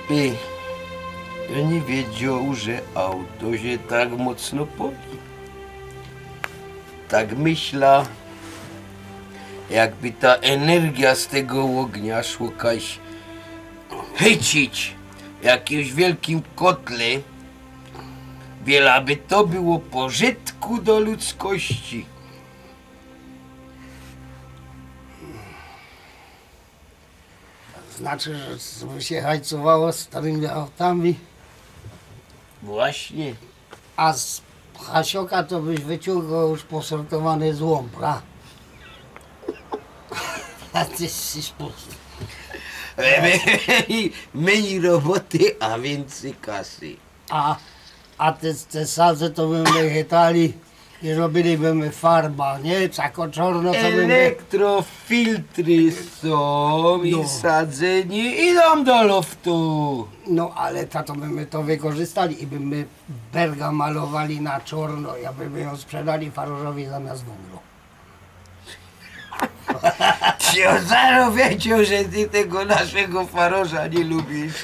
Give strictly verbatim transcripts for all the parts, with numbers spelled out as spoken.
Ty, jŏ niy wiedzioł, że auto sie tak mocno poli. Tak myśla, jakby ta energia z tego ôgnia szło kaś chycić w jakimś wielkim kotle, wiela by to było pożytku do ludzkości. Znaczy, że by sie hajcowało starymi autami, Właśnie. a z hasioka to byś wyciōngoł już posortowany złōm, pra? A ty jesteś po- Mniej roboty, a wiyncyj kasy. A, a te, te sadze to by my chytali i robili by my farba, nie? Tako czorno to by my... Elektrofiltry sōm i No. Sadzeni idōm do luftu. No ale ta to by my to wykorzystali i by my Berga malowali na czorno, ja by my jōm sprzedali farożowi zamiast wōnglu. Jŏ zarŏz wiedzioł, że ty tego naszego faroża niy lubisz.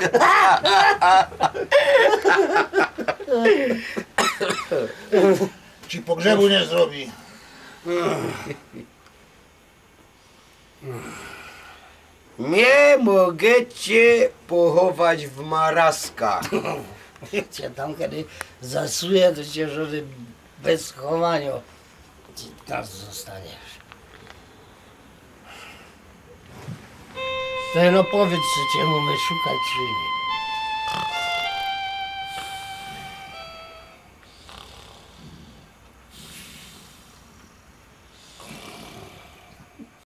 Ci pogrzebu niy zrobi. Mie mogiecie pochować w maraska. Cię tam kiedy zasuje, to cię żody bez chowania. Ci tam zostaniesz. Ty no powiedz, czy cię mamy szukać, czy nie.